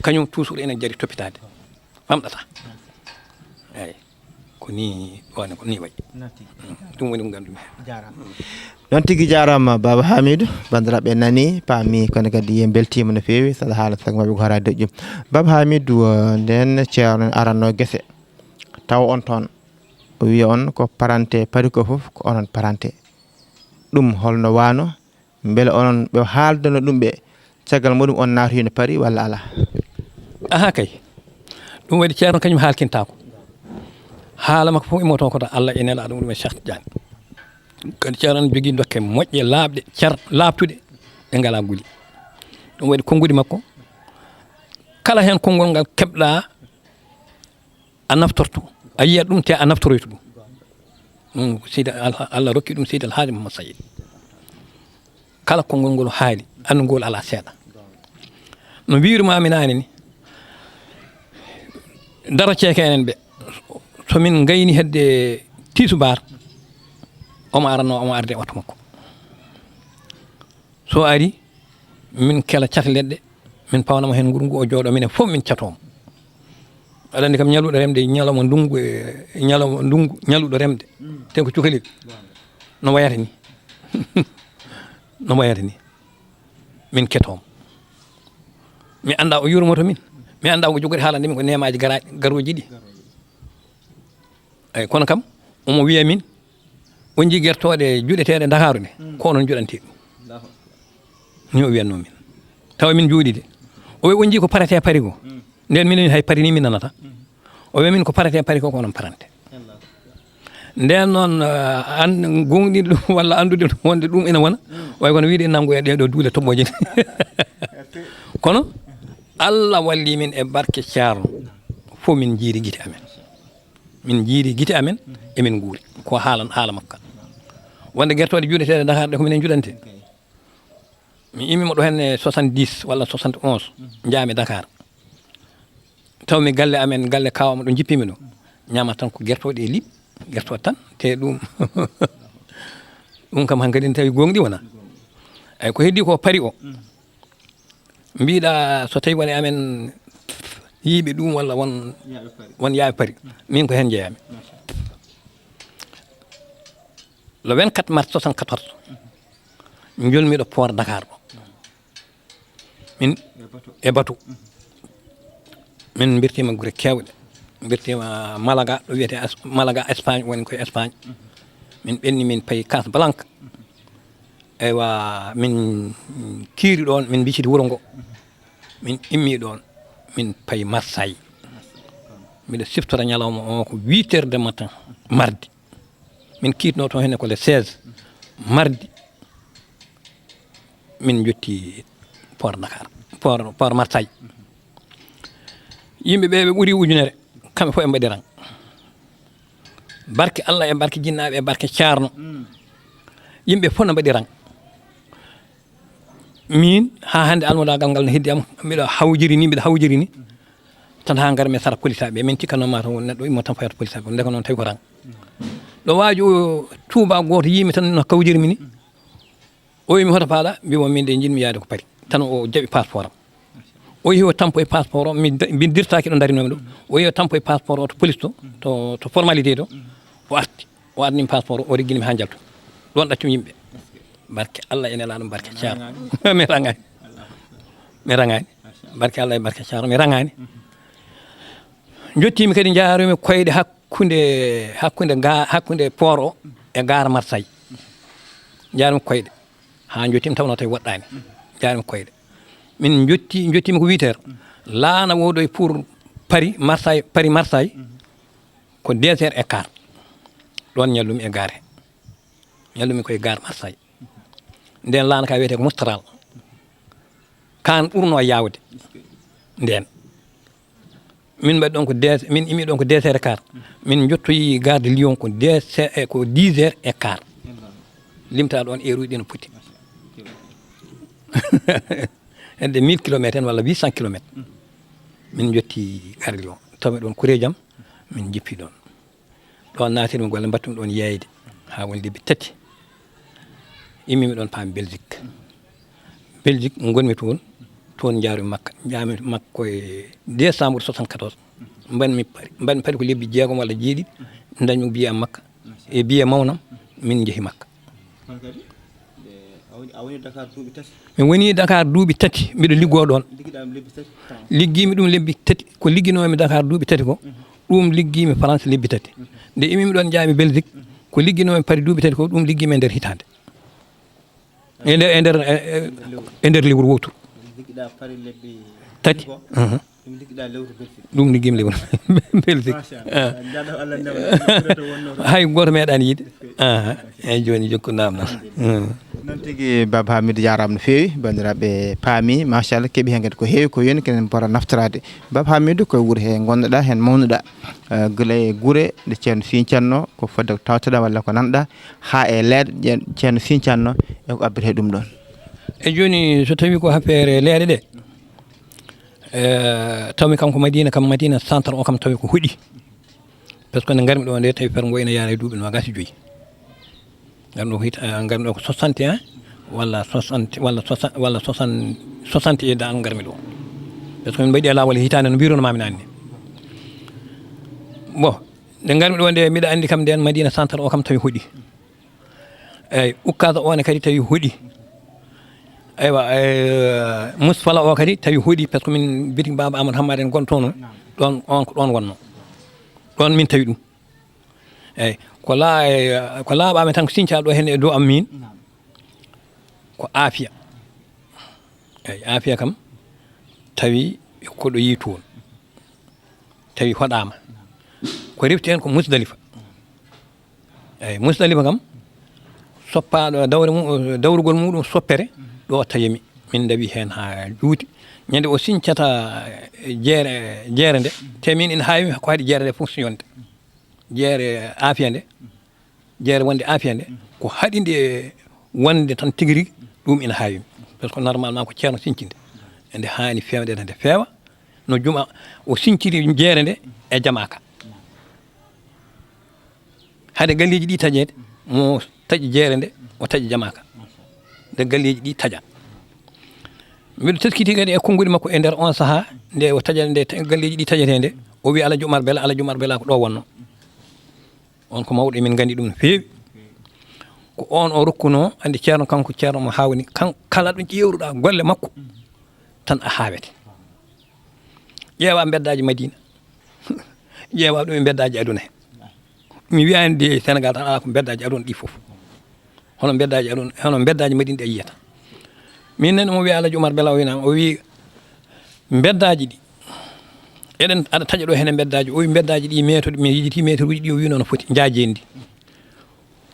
kañum toujours enen jari toppitaade. Famɗata. Eeyi. Ko ni ɗoone, ko ni wayi. Noon tigi. Mm, ɗum woni ko nganndu-mi. Jaaraama. Noon tigi, jaaraama Baba Hamidou. Banndiraaɓe nani, paami, kono kadi en mbeltiima no feewi, saɗa haala sago maɓɓe ko hara deƴƴum. Baba Hamidou, eh, ndeen ceerno aranno gese, taw on toon, o wiya on ko parante pari ko fof, ko onon parante. Ɗum holno waano? Mbele onon ɓe haaldano ɗum ɓe, caggal muɗum on naatoyino pari walla alaa? Aha kay. Ɗum waɗi ceerno kañum haalkintaako. Haala makko fof immoto ko to Allah e nelaaɗo muɗum e Cheikh Tidiane. Kadi ceerno ne jogii dokke moƴƴe, laaɓɗe, cer-, laaɓtuɗe, ɗe ngalaa guli. Ɗum waɗi konnguɗi makko, kala heen konngol ngal keɓɗa, a naftorto, a yiyat ɗum, te a naftoroyto ɗum. Ɗum ko Seydi Alha-, Allah rokki ɗum Seydi Alhaaji Muhammad Sayid. Kala konngol ngol haali, anndugol alaa seeɗa. No mbiirumaami naane ni, daro ceeke enen ɓe, so min ngayni hedde tiisubaar, omo arano, omo arde oto makko. So ari, min kela cate leɗɗe, min pawnamo heen nguru ngu, o jooɗo, minen fof min catomo. Aɗa anndi kam, ñaluɗo remde, ñalawma ndungu e ñalawma ndungu, ñaluɗo remde, te ko cukalel. No wayata ni. No wayata ni. Min ketomo. Mi annda o yurmoto min. Mi annda o jogori haalande min ko neemaaji gara-, garooji ɗi. Eeyi, kono kam, omo wiya min, on njii gertooɗe juɗeteeɗe Ndakaaru ɗe, ko onon njuɗantee ɗum. Ni o wiyatnoo min. Tawa min njuuɗi de. O wiya, on njii ko paretee pari ko. Nden minen hay pari ni min nanata. O wiya min ko paretee pari ko, ko onon parante. Nden noon, eh, an-, gooŋɗinde ɗum walla anndude ɗum wonde ɗum ina wona, way kono wiide nanngu e ɗee ɗoo duule toɓɓooje ɗe. Kono Allah walli min e barke ceerno, fof min njiiri gite amen. Min njiiri gite amen, emin nguuri. Ko haala, haala makko. Wonde gertooɗe juɗeteeɗe Dakar ɗe ko minen njuɗante. Mi immiima ɗo heen e soixante-dix walla soixante et onze, njaami Dakar. Taw mi galle amen, galle kaawa am ɗo njippimi ɗo. Ñaama tan ko gertooɗe e liɓ, gertooɗe tan, te ɗum, ɗum kam hankadi ne tawi gooŋɗi wona. Eyi, ko heddi ko pari o. Mbiɗa so tawi woni amen yiiɓe ɗum walla won, won yaaɓe pari. Min ko heen njeyaami. Le vingt-quatre mars soixante-quatorze, njolmiɗo port Dakar ɗo. Min e bateau. Min mbirtiima gure keewɗe. Mbirtiima Malaga, ɗo wiyetee As-, Malaga, Espagne, woni koye Espagne. Min ɓenni, min payi Casablanca. Eywa, min kiiri ɗoon, min mbiciti wuro ngo. Min immi ɗoon, min payi Marseille. Miɗo siftora ñalawma o ko huit heures de matin, mardi. Min kiitnoo toon henne ko le seize, mardi. Min njotti port Dakar, port, port Marseille. Yimɓe ɓe, ɓe ɓuri ujunere, kamɓe fof ɓe mbaɗi rang. Barke Allah e barke jinnaaɓe e barke ceerno. Yimɓe fof no mbaɗi rang. Min, haa hannde almudaagal ngal no heddi am, mbiɗo hawjiri ni, mbiɗo hawjiri ni. Tan haa ngar mi sara polisaaɓe, min cikkanno ma tan won neɗɗo immo tan fayata polisaaɓe, ndeka noon tawi ko rang. Ɗo waaji o tuuba gooto yiimi tan no kawjirmi ni. O wiimi hoto paaɗa, mbimo min de njiɗmi yaade ko pari. Tan o jaɓi passeport am. O yehi o tampo e passeport o, mi da-, mi dirtaaki ɗo darinomi ɗo. O yehi o tampo e passeport o to police to, to, to formalité to. O arti. O addani mi passeport o, o reggini mi haa njaltu. Ɗoon ɗaccumi yimɓe. Barke Allah e nelaaɗo, barke ceerno. Mi raŋaani. Mi raŋaani. Barke Allah e barke ceerno, mi raŋaani. Njottiimi kadi, njaarumi koyɗe hakkunde, hakkunde ga-, hakkunde port o e gare Marseille. Njaarumi koyɗe. Haa njottiimi, tawnoo tawi woɗɗaani. Njaarumi koyɗe. Min njotti, njottiimi ko huit heures. Laana woodoyi pour Paris, Marseille, Paris, Marseille. Ko deux heures et quart. Ɗoon ñallumi e gare he. Ñallumi koye gare Marseille. Ndeen laana ka wiyetee ko Mistral. Kaan ɓurnoo yaawde. Ndeen. Min mbaɗi ɗon ko deux, min imi ɗon ko deux heures et quart. Min njottoyi gare de Lyon ko deux, eh, ko dix heures et quart. Limta ɗon heure uji ɗi no poti. Hedde mille kilomètres en walla huit cents kilomètres. Min njotti gare de Lyon. Tawmi ɗon kureejam, min jippi ɗon. Ɗon naatiri mi golle, mbattumi ɗon yeeyde haa woni lebbi tati. Immimi ɗon paami Belgique. Belgique ngonmi toon, toon njaarumi Makka. Njaami Makka ko e décembre soixante-quatorze. Mbanmi Paris, mbanmi Paris ko lebbi jeegom walla jeeɗiɗi, ndañmi billet am Makka. E billet mawnam, min njehi Makka. Kono kadi, a woni, a woni Dakar duuɓi tati. Mi woni Dakar duuɓi tati, mbiɗo liggoo ɗoon. Liggiɗaa ɗum lebbi tati France. Liggiimi ɗum lebbi tati. Ko ligginoomi Dakar duuɓi tati ko, ɗum liggiimi France lebbi tati. Nde imimi ɗoon, njaami Belgique, ko ligginoomi Paris duuɓi tati ko, ɗum liggiimi e nder hitaande. E nder, e nder, e, e, e nder lewru wowturu. Liggiɗaa Paris lebbi tati. Tati ko? Mhm. Ɗum liggiɗaa lewru Belgique. Ɗum liggiimi lewru Belgique. Machallah. Ah. Njaɗo Allah newna, ɓurata wonno to. Hay gooto meeɗaani yiide. Aha. Eeyi, jooni jokku naamnal. Mm. Noon tigi, Baba Hamidou, jaaraama no feewi. Banndiraaɓe paami, machallah, keɓi heen kadi ko heewi ko yoni kenen mbora naftoraade. Baba Hamidou, ko e wuro he ngonnoɗaa, heen mawnuɗaa. Eh, gila e gure ɗe Ceerno sincatno, ko fodde ko tawtoɗaa walla ko nanɗaa, haa e leeɗe ɗe Ceerno sincatno, e ko abbiri he ɗum ɗoon. E jooni, so tawii ko affaire leeɗe ɗe, eh, tawmi kam ko Madina kam, Madina centre o kam tawi ko hoɗi. Par ce que nde ngarmi ɗo nde, tawi fergo ina yaara e duuɓi noogaas e joyi. Ngarmi ɗo ko hit-, eh, ngarmi ɗo ko soixante et un walla soixante, walla soixante, walla soixante, soixante et un dal ngarmi ɗo. Par ce que min mbaɗi e laawol e hitaande no mbiruno maami naanni. Bon, nde ngarmi ɗo nde, mbiɗa anndi kam nden Madina centre o kam tawi hoɗi. Eyyi, Ukkasa o ne kadi tawi hoɗi. Eywa, eh, Musfala o kadi tawi hoɗi, par ce que min bitik Baba Amadou Hammad en gontono. Ɗon, on ko ɗon wonno. Ɗon min tawi ɗum. Eyyi, ko la-, eh, ko laaɓaami tan ko sincaa ɗo heen e dow am min. Ko Afia. Eyyi, Afia kam tawi ko ɗo yii toon. Tawi hoɗaama. Ko refti heen ko Musdalifa. Eyyi, Musdalifa kam, soppaaɗo dawre mu-, dawrugol muɗum soppere, ɗo tawimi. Min ndawi heen haa juuti. Ñande o sincata jeere, jeere nde, te min ina haawi ko haɗi jeere nde fof siñonde. Jeere Afia nde, jeere wonde Afia nde, ko haɗi nde wonde tan tigi rigi, ɗum ina haawi. Par ce que normalement ko ceerno sincinde. Nde haani feewde, nde feewa. No juma o sinciri jeere nde e jamaaka. Hade galleeji ɗi taƴeede, mo taƴi jeere nde, o taƴi jamaaka. Nde galleeji ɗi taƴa. Mbiɗo teskiti kadi e konnguɗi makko e nder on sahaa, nde o taƴa, nde ta-, galleeji ɗi taƴetee nde, o wi Alaji Umar Bela, Alaji Umar Bela ko ɗo wonno. On ko mawɗo, emin nganndi ɗum no feewi. Ko on o rokkuno, anndi ceerno kanko, ceerno mo haawni, kan-, kala ɗo ƴeewruɗaa golle makko, tan a haawete. Ƴeewa mbeddaaji Madina. Ƴeewa ɗum e mbeddaaji aduna he. Mi wiyaani de Senegal tan alaa ko mbeddaaji aduna ɗi fof. Hono mbeddaaji aduna, hono mbeddaaji Madina ɗi a yiyata. Min nani omo wiya Alaji Umar Bela o winaama, o wi mbeddaaji ɗi. Eɗen aɗa taƴa ɗo hene mbeddaaji. O wi mbeddaaji ɗi meeto, mi yejiti meeteruuji ɗi o wino no foti, njaajeendi.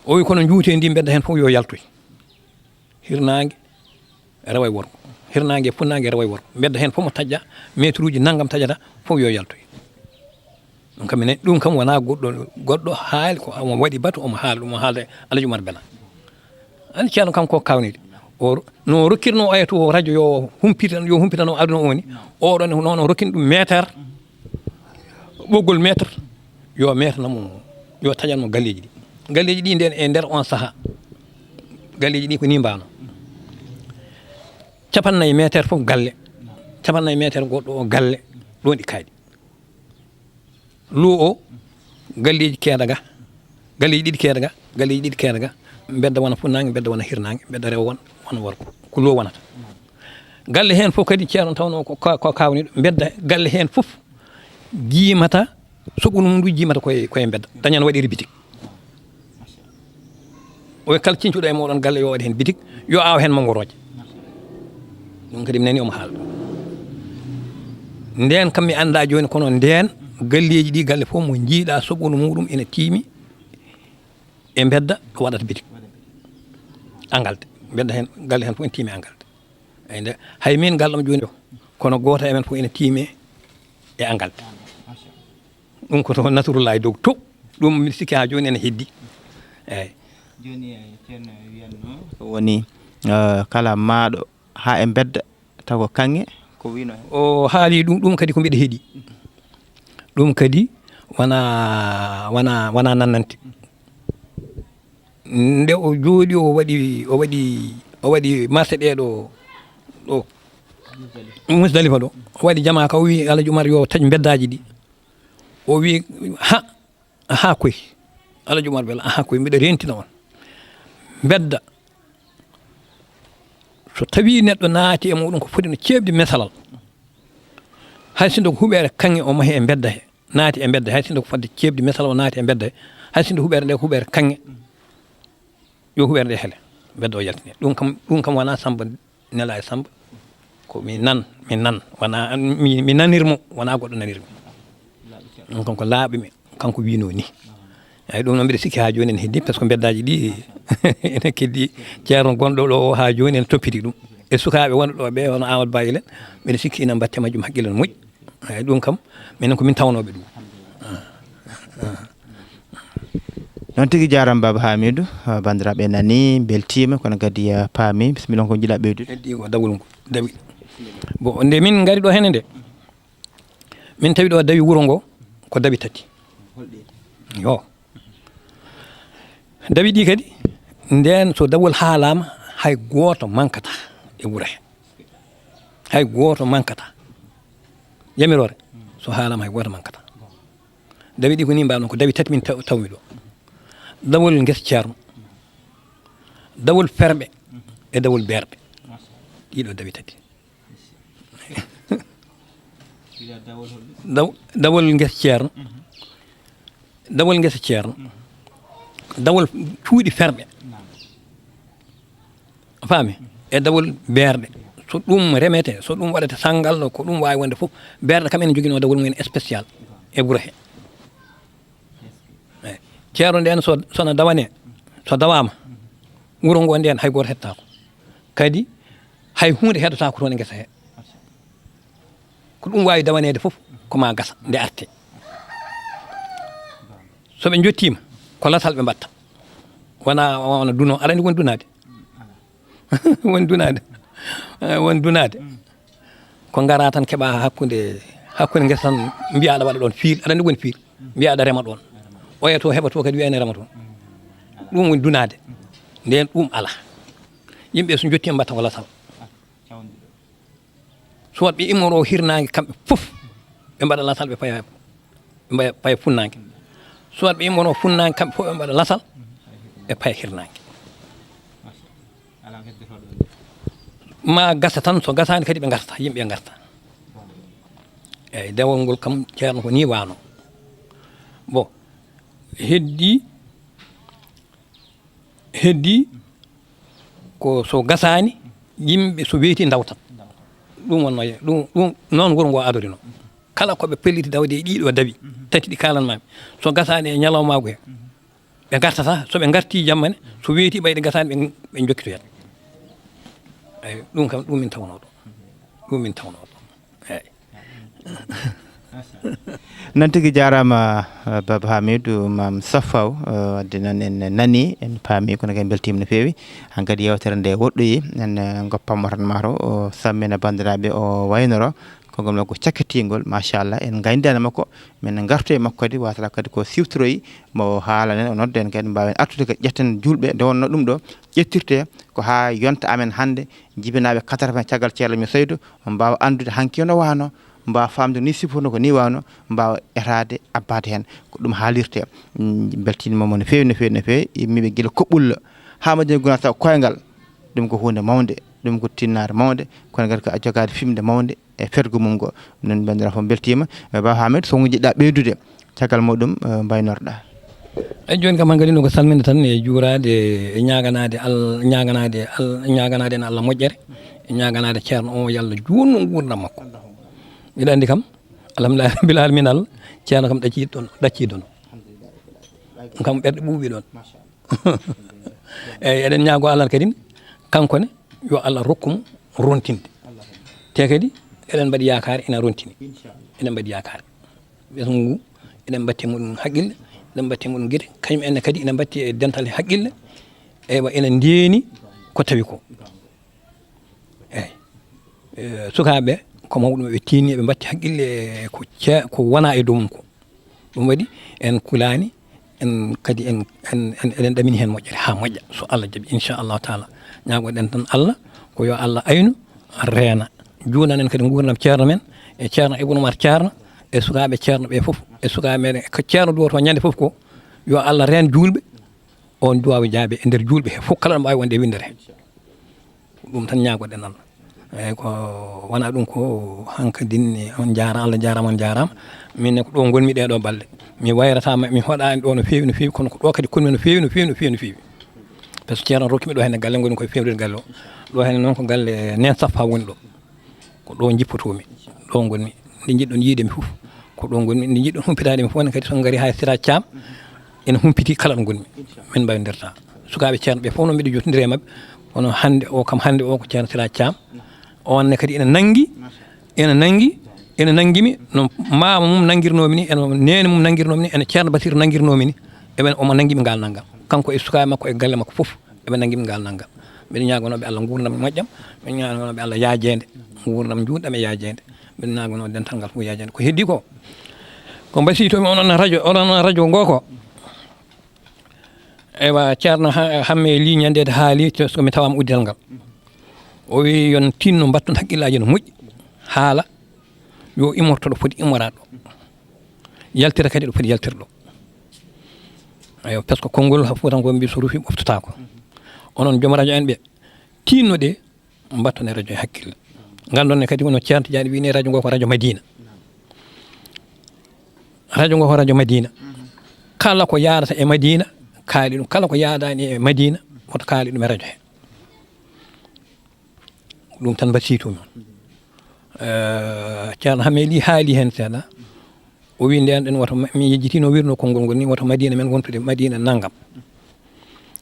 O wi kono njuuteendi mbedda heen fof yo yaltoy. Hirnaange rewa e worgo. Hirnaange e funnaange rewa e worgo. Mbedda heen fof mo taƴƴa, meeteruuji nanngam taƴata, fof yo yaltoy. Ɗum kam minen, ɗum kam wonaa goɗɗo, goɗɗo haali ko omo waɗi batu, omo haala ɗum, o haalda e Alaji Umar Bela. An ceerno kam ko kawnide. O, no rokkirno oya to radio yo humpita, yo humpitano aduna o ni. Oɗo ne noon o rokkini ɗum meetar. Ɓoggol meetar, yo meetar namo, yo taƴan mo galleeji ɗi. Galleeji ɗi nden e nder on sahaa. Galleeji ɗi ko ni mbaano. Capannayyi meetar fof galle. Capannayyi meetar goɗɗo o galle. Ɗon ɗi kaaɗi. Loo o, galleeji keeda ga, galleeji ɗiɗi keeda ga, galleeji ɗiɗi keeda ga, mbedda wona funnaange, mbedda wona hirnaange, mbedda rewa won, wona worgo. Ko loo wonata. Galle heen fof kadi ceerno tawno ko ka-, ko kawniɗo, mbedda galle heen fof jiimata, soɓɓunu mum ndu jiimata koye, koye mbedda. Dañan waɗiri bitik. O wi kala cincuɗo e mooɗon galle yo waɗ heen bitik, yo aaw heen manngorooje. Ɗum kadi mi nani omo haala ɗum. Ndeen kam mi anndaa jooni, kono ndeen galleeji ɗi galle fof mo njiiɗaa soɓɓunu muɗum ina tiimi e mbedda waɗata bitik. Angalde. Mbedda heen, galle heen fof ina tiimi angalde. Eyi nde, hay min ngal ɗam jooni o, kono gooto e men fof ina tiime e angal. Ɗum ko to Nasrullahi Dow to. Ɗum mbiɗa sikki haa jooni ene heddi. Eeyi. Jooni, eh, ceerno wiyatno ko woni, eh, kala maaɗo haa e mbedda taw ko kaŋŋe, ko wiyno heen? O haali ɗum, ɗum kadi ko mbiɗa heɗi. Ɗum kadi wona, wona, wona nannante. Nde o jooɗi, o waɗi, o waɗi, o waɗi marché ɗee ɗo, ɗo Musdalifa ɗo. O waɗi jamaa ka, o wi Alhaji Umar yo taƴ mbeddaaji ɗi. O wi, ha, aha koy. Alhaji Umar Bel, aha koy, mbiɗa rentina on. Mbedda, so tawi neɗɗo naati e muɗum ko foti no ceeɓde mesalal. Hay sinno ko huɓeere kaŋŋe o mahi e mbedda he, naati e mbedda, hay sinno ko fodde ceeɓde mesalal o naati e mbedda he, hay sinno huɓeere nde ko huɓeere kaŋŋe, yo huɓeere nde hele, mbedda o yaltine. Ɗum kam, ɗum kam wona Samba nela e Samba. Ko mi nan, mi nan, wona mi, mi nanir mo, wona goɗɗo nanir mi. Ɗum kam ko laaɓi mi, kanko wino ni. Eeyi, ɗum noon mbiɗa sikki haa jooni ene heddi, par ce que mbeddaaji ɗi ene keddi ceerno gonɗo ɗo o haa jooni ene toppiti ɗum. E sukaaɓe wonɓe ɗo ɓe, hono Amadou Ba en, mbiɗa sikki ina mbatte majjum haqqille no moƴƴi. Eeyi, ɗum kam, minen ko min tawnooɓe ɗum. Noon tigi, jaaraama Baaba Hamidou. Ah, banndiraaɓe nani, mbeltiima, kono kadi, ah, paami. Bisimilla, on ko njiɗaa ɓeydude? Heddi ko dawol ngol, dawi. Bon, nde min ngari ɗo hene nde, min tawi ɗo dawi wuro ngo, ko dawi tati. Yo. Dawi ɗi kadi, ndeen so dawol haalaama, hay gooto mankata e wuro he. Hay gooto mankata. Yamiroore, so haalaama, hay gooto mankata. Dawi ɗi ko ni mbaɗa noon, ko dawi tati min taw-, tawmi ɗo. Dawol ngesa ceerno, dawol ferɓe e dawol beerɓe. Ɗiɗo dawi tati. Daw-, dawol ngesa ceerno, dawol ngesa ceerno, dawol cuuɗi ferɓe. A faami? E dawol beerɗe. So ɗum remete, so ɗum waɗete sanngal, no ko ɗum waawi wonde fof, beerɗe kam ene njoginoo dawol mumen spécial e wuro he. Eeyi. Ceerno nden so, so na dawane, so dawaama, wuro ngo nden hay gooto hettaako. Kadi hay huunde heddotaako toon e ngesa he. Ko ɗum waawi dawaneede fof, ko ma gasa nde arte. So ɓe njottiima, ko lasal ɓe mbatta. Wona, wona duno, aɗa anndi won dunaade? Won dunaade. Eh, won dunaade. Ko ngara tan keɓa hakkunde, hakkunde ngesa tan, mbiya aɗa waɗa ɗoon fiil, aɗa anndi woni fiil. Mbiya aɗa rema ɗoon. Oya to heɓa to kadi wiya ene rema toon. Ɗum woni dunaade. Nden ɗum alaa. Yimɓe so njottiima mbatta ko lasal. Soit ɓe immoro hirnaange kamɓe fof, ɓe mbaɗa lasal, ɓe paya, ɓe mbaya, paya funnaange. Soit ɓe immoro funnaange kamɓe fof, ɓe mbaɗa lasal, ɓe paya hirnaange. Ma gasa tan, so gasaani kadi ɓe ngarta, yimɓe ngarta. Eeyi, dewol ngol kam, ceerno, ko ni waano. Bon, heddi, heddi ko so gasaani, yimɓe so weyti ndawtat. Ɗum wonno ye-, ɗum, ɗum noon wuro ngo adorino. Kala ko ɓe pelliti dawde e ɗiɗo dawi, tati ɗi kaalanmaami. So gasaani e ñalawmaagu he, ɓe ngartata. So ɓe ngarti jamma ne, so weyti ɓayde gasaani, ɓe, ɓe njokkitoyat. Eeyi, ɗum kam, ɗum min tawnoo ɗo. Ɗum min tawnoo ɗo. Eeyi. Noon tigi, jaaraama, eh, Baba Hamidou Mam Safaw, eh, wadde noon en nani, en paami, kono kadi en mbeltiima no feewi. Hankadi yeewtere nde woɗɗoyi, en, eh, ngoppa mo tan maa taw o sammina banndiraaɓe, o waynoro. Konngol makko cakkitingol, machallah, en ngayndani makko, min ngartu e makko kadi, wasata kadi ko siftoroyi, mo haalanen, o nodda en kadi, mbaawen artude kadi, ƴetten juulɓe, nde wonno ɗum ɗo ƴettirte, ko haa yonta amen hannde, jibinaaɓe quatre-vingts caggal Ceerno Lamine Seydou, mbaawa anndude hanki no waano, mbaawa faamde ni sifirno ko ni waano, mbaawa etaade, abbaade heen. Ko ɗum haalirte. Mm, mbeltaniima mo no feewi, no feewi, no feewi. Immiiɓe gila Koɓɓullo haa Madina Gunaas taw koyngal. Ɗum ko huunde mawnde, ɗum ko tinnaare mawnde, kono kadi ko a jogaade fimde mawnde e fergo mum ngo. Noon banndiraaɓe fof mbeltiima. E Baba Hamidou, so njiɗɗa ɓeydude, caggal muɗum, eh, mbaynorɗa. Eyi, jooni kam hankadi no ko salminde tan e juuraade e ñaaganaade Al-, ñaaganaade Al-, ñaaganaade en Allah moƴƴere, e ñaaganaade ceerno o, yo Allah juutnu nguurndam makko. Mbiɗa anndi kam, alhamdulillahi rabbil alamina, Allah, ceerno kam ɗaccii ɗoon, ɗaccii ɗoon. Ɗum kam ɓerɗe ɓuuɓi ɗoon. Eeyi, eɗen ñaagoo Allah kadi, kanko ne, yo Allah rokku mo rontinde. Te kadi, eɗen mbaɗi yaakaar ina rontini. Eɗen mbaɗi yaakaar. Ɓesngu ngu, Eɗen mbatti e muɗum haqqille, eɗen mbatti e muɗum gite, kañum enne kadi ina mbatti e dental haqqille, eywa, ina ndeeni ko tawi ko. Eyi. Eh, sukaaɓe, ko mawɗum ɓe tiinni, ɓe mbatti haqqille ko ce-, ko wona e dow mum ko. Ɗum waɗi en kulaani, en kadi en, en, en, eɗen ɗamini heen moƴƴere haa moƴƴa, so Allah jaɓi, inchallahu taala. Ñaagoɗen tan Allah, ko yo Allah aynu, reena. Juunan en kadi nguurndam ceerno men, e ceerno Ibnu Umar Ceerno, e sukaaɓe ceerno ɓe fof, e sukaaɓe meɗen, ko ceerno duwoto ñande fof ko, yo Allah reen juulɓe, on duwaawi jaabe e nder juulɓe he fof, kala ɗo mbaawi wonde e winndere he. Ɗum tan ñaagoɗen Allah. Eyyi, ko wona ɗum ko hankadin, on jaara, Allah jaaraama, on jaaraama. Min ne ko ɗo ngonmi ɗee ɗoo balɗe. Mi wayrataama, mi hoɗaani ɗo no feewi, no feewi, kono ko ɗo kadi konmi no feewi, no feewi, no feewi, no feewi. Par ce que ceerno rokki mi ɗo henne galle ngonmi koye feewde galle o. Ɗo henne noon ko galle Neen Safa woni ɗo. Ko ɗo njippotoomi, ɗo ngonmi. Nde njiɗɗon yiide mi fof, ko ɗo ngonmi. Nde njiɗɗon humpitaade mi fof ne kadi, so ngari haa Sira Caam, ene humpiti kala ɗo ngonmi. Min mbawndirta. Sukaaɓe ceerno ɓe fof noon mbiɗo jottondiri e maɓɓe. Kono hannde o kam, hannde o ko ceerno Sira Caam. On ne kadi ene nanngi, ene nanngi, ene nanngimi no maama mum nanngirnoomi ni, ene neene mum nanngirnoomi ni, ene ceerno Basiir nanngirnoomi ni. Eɓen omo nanngimi ngal nanngal. Kanko e sukaaɓe makko e galle makko fof. Eɓe nanngimi ngal nanngal. Mbiɗo ñaagonooɓe Allah nguurndam moƴƴam, mbiɗo ñaagonooɓe Allah yaajeende, nguurndam njuutɗam e yaajeende. Mbiɗo ñaagonoo dental ngal fof yaajeende. Ko heddii ko, ko mbasiytoomi onon radio, onon radio ngoo ko. Eywa, ceerno Ha-, Hamme Lih ñanndeede haali, so mi tawaama uddel ngal. O wii yon tinno mbatton haqqillaaji no moƴƴi, haala, yo immorto ɗo foti immoraade ɗo. Yaltira kadi ɗo foti yaltirde ɗo. Eywa, par ce que konngol ha Fuutankooɓe mbi so rufi ɓoftotaako. Onon joom radio en ɓe, tinnoɗe, mbatton e radio e hakkille. Nganndon ne kadi wono Ceerno Tijaani wii ne radio ngo ko radio Madina. Radio ngo ko radio Madina. Kala ko yaadata e Madina, kaali ɗum. Kala ko yaadaani e Madina, woto kaali ɗum e radio he. Ɗum tan mbasiytoomi on. Eh, Ceerno Hamme Lih haali heen seeɗa. O wii, ndeen ɗen woto ma-, mi yejjitino wirno konngol ngol ni, woto Madina men wontude Madina nanngam.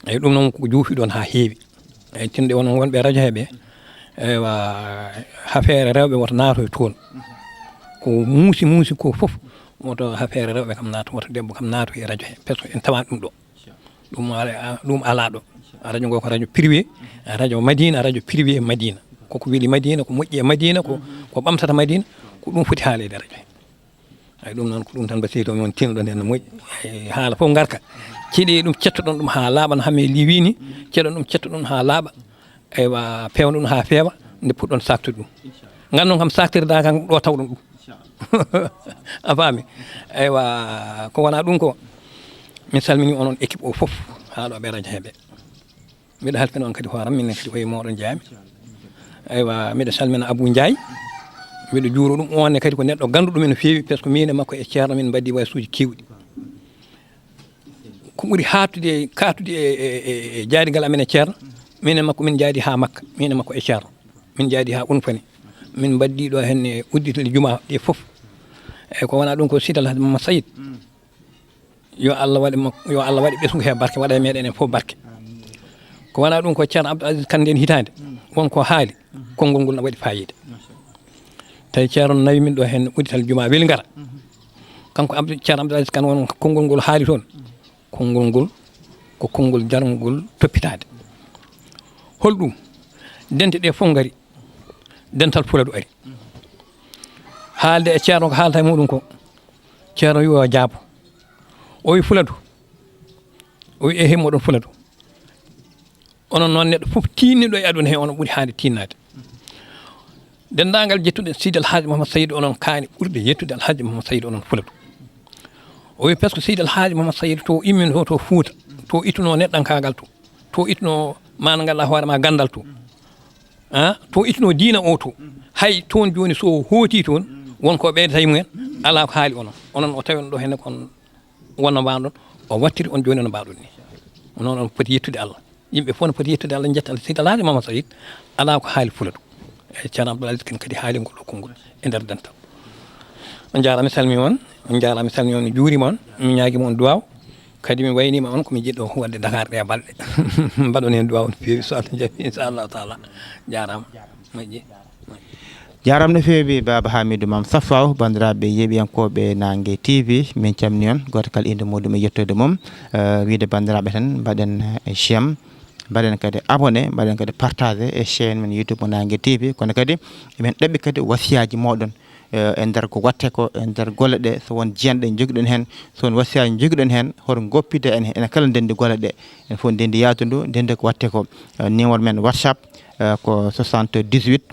Eyi, ɗum noon ko juufi ɗoon haa heewi. Eyi, tinde onon wonɓe radio he ɓe, eywa, hafeere rewɓe woto naatoy toon. Ko muusi muusi ko fof, woto hafeere rewɓe kam naato, woto debbo kam naato e radio he. Par ce que en tawaani ɗum ɗo. Ɗum ala-, ɗum alaa ɗo. Radio ngo ko radio privé, radio Madina, radio privé Madina. Koko weli Madina, ko moƴƴi e Madina, ko, ko ɓamtata Madina, ko ɗum foti haaleede radio he. Eyi, ɗum noon ko ɗum tan mbasiytoomi on, tinnoɗon heen no moƴƴi. Eyi, haala fof ngarka. Ceɗee ɗum, cettoɗon ɗum haa laaɓa, no Hamme Lih wii ni, ceɗon ɗum, cettoɗon haa laaɓa. Eywa, peewno ɗum haa feewa, nde puɗɗon saaktude ɗum. Nganndon kam saaktirda kam ɗo tawɗon ɗum. A faami? Eywa, ko wona ɗum ko, min salmini onon équipe o fof, haalooɓe radio he ɓe. Mbiɗa halfina on kadi hooram, min kadi ko e mooɗon jeyaami. Eywa, mbiɗa salmina Abou Ndiaye. Mbiɗa juuro ɗum, on ne kadi ko neɗɗo gannduɗo min no feewi, par ce que min e makko e ceerno min mbaɗi waysuuji keewɗi. Ko ɓuri haatude, kaatude e, e, e, e jaadigal amen e ceerno, min e makko min njaadi haa Makka, min e makko e ceerno. Min njaadi haa Unfani. Min mbaɗdi ɗo heen e udditel juma ɗe fof. Eyi, ko wona ɗum ko Sidi Alhaji Mamadou Sayid. Yo Allah waɗe mo, yo Allah waɗe ɓesngu he barke, waɗa e meɗen en fof barke. Ko wona ɗum ko Ceerno Abdoul Aziz Kane nden hitaande, won ko haali, konngol ngol no waɗi fayida. Tawi Ceerno nawi min ɗo heen uddital juma Welingara. Kanko Abdou, Ceerno Abdoul Aziz Kane won konngol ngol haali toon. Konngol ngol ko konngol jarngol toppitaade. Holɗum? Dente ɗe fof ngari. Dental Fuladu ari. Haalde e Ceerno ko haalta e muɗum ko. Ceerno wi o jaabo. O wi Fuladu. O wi ehe moɗon Fuladu. Onon noon neɗɗo fof tinniɗo e aduna he, onon ɓuri haade tinnaade. Denndaangal jettuɗe Seydi Alhaji Mahamad Sayid, onon kaani ɓurɓe yettude Alhaji Mahamad Sayid, onon Fuladu. O wi, par ce que Seydi Alhaji Mahamad Sayid to immino to, to Fuuta, to ittuno neɗɗankaagal to, to ittuno maana ngal hoore ma ganndal to, ah, to ittuno diina o to, hay toon jooni so hooti toon, won ko ɓeydata e mumen, alaa ko haali onon. Onon o tawi on ɗo henne kon wonno mbaɗon, o wattiri on jooni no mbaɗon ni. Noon on poti yettude Allah. Yimɓe fof no poti yettude Allah, njetta Allah. Seydi Alhaji Mamadou Sayid alaa ko haali Fuladu. E Ceerno Abdoul Aziz Kane kadi haali ngol ɗo konngol e nder dental. On njaaraama, mi salmii on, on njaaraama, mi salmii on, mi juuriima on, mi ñaagiima on duwaaw. Kadi mi wayniima on ko mi jiɗɗo waɗde Dakar ɗe balɗe. Mbaɗon heen duwaaw no feewi, so Allah jaɓi, inchallahu taala. Jaaraama. Moƴƴi. Jaaraama no feewi, Baaba Hamidou Mame Safaw. Banndiraaɓe yeeɓiyankooɓe Naange T V, min calminii on, gooto kala innde muuɗum e yettoode mum. Eh, wiyde banndiraaɓe tan, mbaɗen, eh, j'aime, mbaɗen kadi abonné, mbaɗen kadi partagé e chaîne men YouTube mo Naange T V. Kono kadi emin ɗaɓɓi kadi wasiyaaji mooɗon, eh, e nder ko waɗetee ko, e nder golle ɗe, so won jeenɗe njogiɗon heen, so won wasiyaaji njogiɗon heen, hoto ngoppide en, enen kala ndenndi golle ɗe. En fof ndenndi yaadu ndu, ndenndi ko waɗetee ko. Eh, numéro men WhatsApp, eh, ko soixante-dix-huit,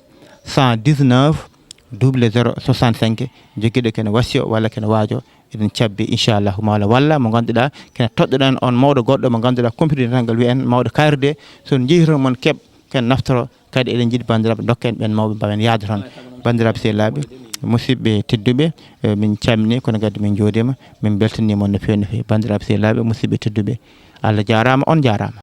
cent dix-neuf, double zéro soixante-cinq. Jogiiɗo kene wasiyo walla kene waajo, eɗen cabbi, inchallahu, mawla walla mo ngannduɗaa kene toɗɗoɗen on mawɗo goɗɗo mo ngannduɗaa compirde tan ngal wiyen mawɗo kayrude. So on njehii toon mon keɓ ken naftoro. Kadi eɗen njiɗi banndiraaɓe dokken ɓeen mawɓe mbawen yaade toon. Banndiraaɓe sehilaaɓe, musidɓe tedduɓe, eh, min calminii, kono kadi min njuuriima, min mbeltanii mon no feewi no feewi. Banndiraaɓe sehilaaɓe, musidɓe tedduɓe, Allah jaaraama, on jaaraama.